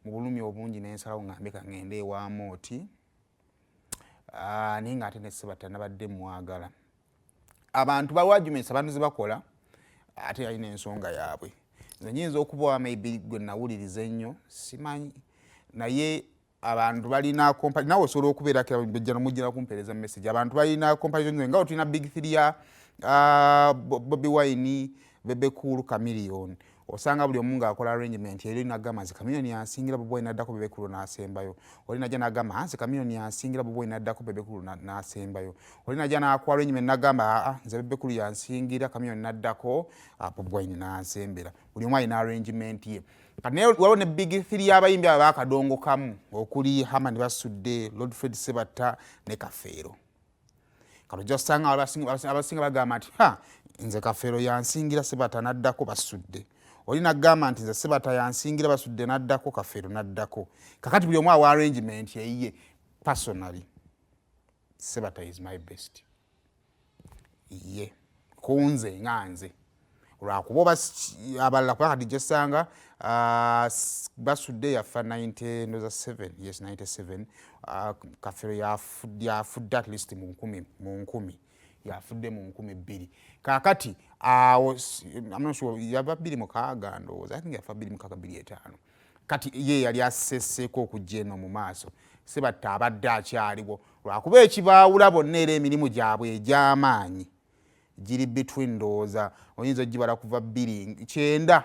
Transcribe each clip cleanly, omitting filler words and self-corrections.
Mu bulumi obungi nensalawo ngambe kaŋŋende ewa Mooti. Naye ngaate ne Sebatta nabadde mwagala. Abantu bawa arguments, abantu zebakola, ate yalina ensonga yaabwe. Nze nyinza okuba maybe gwe nawuliriza ennyo, simanyi, naye abantu balina, nawe osobola okubeerako mujjana kumpeereza message. Abantu balina comparison nga tulina big three ya Bobi Wine, Bebe Cool, Chameleone. Osanga buli omu ng'akola arrangement eri, nagamba nze Chameleone yansingira, Bobi Wine naddako, Bebe Cool n'asembayo. Oli najja nagamba nze Chameleone yansingira, Bobi Wine naddako, Bebe Cool n'asembayo. Oli najja n'akuwa arrangement nagamba, aa, nze Bebe Cool yansingira, Chameleone naddako, Bobi Wine n'asembera. Buli omu alina arrangement ye. Kati naye waliwo ne big three y'abayimbi abo bakadongo kamu okuli Herman Basudde, Lord Fred Sebatta ne Kafeero. Kati ojja kusanga abasinga bagamba nti, ha, nze Kafeero yansingira, Sebatta naddako, Basudde. Oli nagamba nti nze Sebatta yansingira, Basudde naddako, Kafeero naddako. Kakati buli omu awa arrangement eyiye. Personally, Sebatta is my best ye kunze nga nze, lwakuba oba abalala, kuba kati gyosanga Basudde yafa 97, yes, 97. Kafeero yafudde at least mu nkumi, yafudde mu 2000. Kakati awo yava 2006, ndowooza, I think yafa 2006, 2005. Kati ye yali aseseeko okujja eno mu maaso. Sebatta abadde akyaliwo, lwakuba ekibaawula bonna era emirimu gyabwe egy'amaanyi giri between, ndowooza oyinza ogibala kuva 2099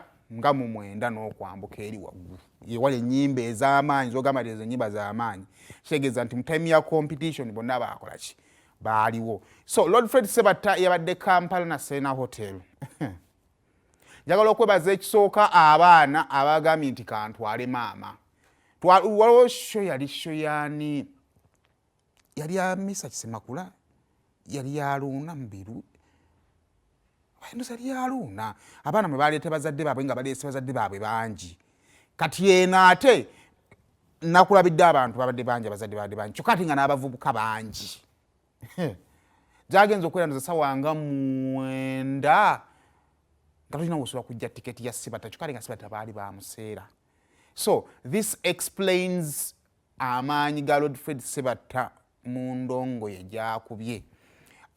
n'okwambuka eri waggulu, yewali ennyimba ez'amaanyi zogamba nti ezo ennyimba z'amaanyi. Kitegeeza nti mu time ya competition bonna bakola ki, baaliwo. So Lord Fred Sebatta yabadde Kampala na Serena Hotel. Njagala okwebaza ekisooka abaana abagambye nti kantwale maama. Waliwo show, yali show yaani? Yali ya Misa Kisemakula, yali yaluuna mubiru, ndoza yali yaluuna. Abaana mwe baleeta bazadde baabwe, nga baleese bazadde baabwe bangi. Kati eno ate nakulabidde abantu babadde bangi, abazadde babadde bangi, kyokka ate nga n'abavubuka bangi. Gyagenza okwera ndoza sawa nga 9 nga tolina wosobola kujja tiketi ya Sibata, kyokka ate nga Sibata baali bamuseera. So this explains amaanyi ga Lord Fred Sebatta mu ndongo ye gyakubye.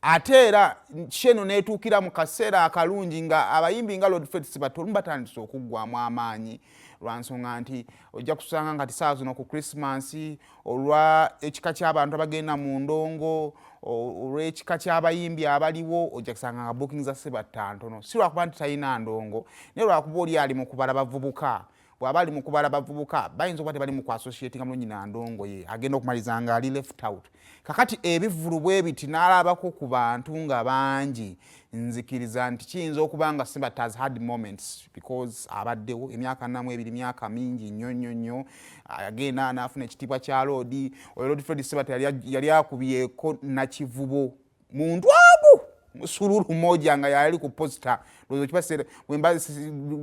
Ate era kyeno neetuukira mu kaseera akalungi nga abayimbi nga Lord Fred Sebatta olumu batandise okuggwamu amaanyi, lwansonga nti ojja kusanga nga ti saawa zino ku Christmas, olwa ekika ky'abantu abagenda mu ndongo, olw'ekika ky'abayimbi abaliwo, ojja kusanga nga booking za Sebatta ntono. Si lwakuba nti talina ndongo, naye lwakuba oli ali mu kubala bavubuka. Bw'aba ali mu kubala bavubuka, bayinza okuba tebali mu kuassociatinga mulungi na ndongo ye, agenda okumaliriza nga ali left out. Kakati ebivvulu bwe biti n'alabako ku bantu nga bangi, nzikiriza nti kiyinza okuba nga Sebatta has had moments, because abaddewo emyaka 42, myaka mingi nnyo nnyo nnyo. Agenda n'afuna ekitiibwa kya Lord. Oyo Lord Fred Sebatta yali akubyeko Nakivubo muntu agu musululu moja nga yali ku poster. Ndowooza wemba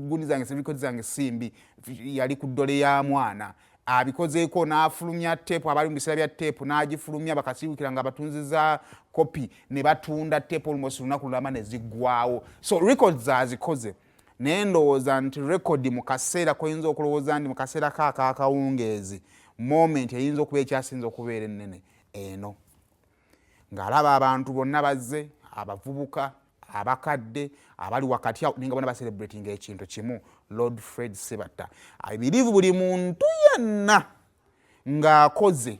gundi zange, record zange simbi, yali ku ddole ya mwana abikozeeko n'afulumya tape. Abali mu biseera bya tape n'agifulumya, bakasiwukira nga batunziza kopi ne batunda tape almost lunaku lulama ne ziggwawo. So records azikoze, naye ndowooza nti record mu kaseera koyinza okulowooza nti mu kaseera kaakakawungeezi, moment eyinza okuba ekyasinza okubeera ennene eno, ng'alaba abantu bonna bazze, abavubuka, abakadde, abali wakati awo, naye nga bonna bacelebratinga ekintu kimu, Lord Fred Sebatta. I believe buli muntu yenna ng'akoze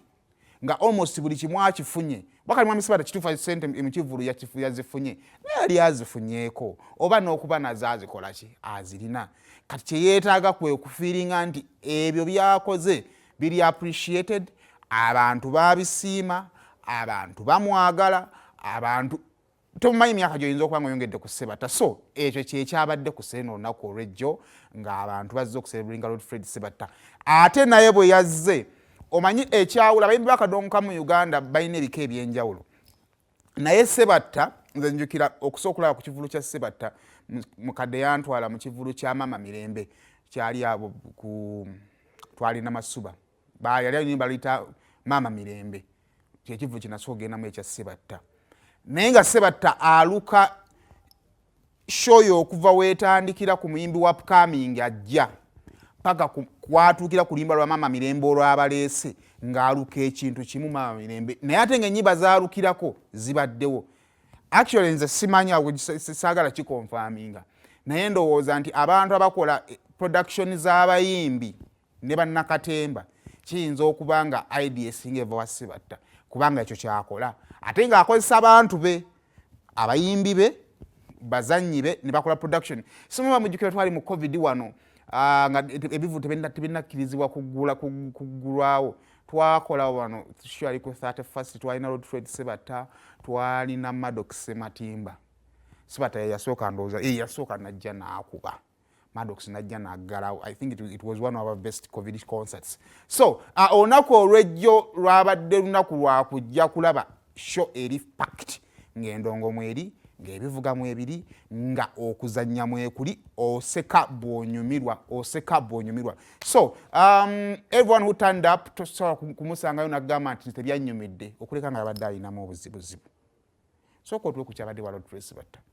nga almost buli kimu akifunye, bakali mwami Sebatta kituufu, sente mukivulu yazifunye, naye yali azifunyeeko oba n'okuba nazo azikola ki, azirina. Kati kyeyeetaaga kwe kufeelinga nti ebyo byakoze biri appreciated, abantu babisiima, abantu bamwagala, abantu tomumanyi emyaka gyoyinza okuba nga oyongedde ku Sebatta. So ekyo kyekyabadde ku Serena olunaku olwejjo, ng'abantu bazze okucelebratinga Lord Fred Sebatta. Ate naye bwe yazze, omanyi ekyawula abayimbi bakadonka mu Uganda, balina ebika ebyenjawulo, naye Sebatta nze njukira okusooka okulaba ku kivulu kya Sebatta, mukadde yantwala mu kivulu kya Mama Mirembe, kyali abo ku twalina Masuba, yali alina baluyita Maama Mirembe. Kyekivulu kyenasooka ogendamu ekya Sebatta, naye nga Sebatta aluka show okuva weetandikira ku muyimbi wa upcoming ajja paka ku Kwatuukira ku luyimba lwa Maama Mirembe olwabaleese, ng'aluka ekintu kimu, Maama Mirembe, naye ate ng'ennyimba zaalukirako zibaddewo. Actually, nze simanya, saagala kiconfirminga, naye ndowooza nti abantu abakola production z'abayimbi ne bannakatemba, kiyinza okuba nga idea esinga eva wa Sebatta, kubanga ekyo kyakola, ate ng'akozesa abantu be, abayimbi be, bazannyi be, ne bakola production. Simuba mujjukira, twali mu COVID wano, nga ebivu tebinakkirizibwa kuggulwawo. Twakola wano surely ku 31st, twalina Lord Fred Sebatta, twalina Maddox Sematimba. Sebatta yeyasooka, ndowooza yeyasooka, najja n'akuba, Maddox najja naggalawo. I think it was one of our best COVID concerts. So olunaku olwejjo lwabadde lunaku lwakujja kulaba show eri packed, ng'endongo mweri, ng'ebivuga mwebiri, nga okuzannya mwekuli, oseka bw'onyumirwa, oseka bw'onyumirwa. So everyone who turned up, tosobola kumusangayo nagamba nti tebyannyumidde, okuleka nga yabadde alinamu obuzibuzibu. Sooka otuwe ku kyabadde wa Lord Sebatta.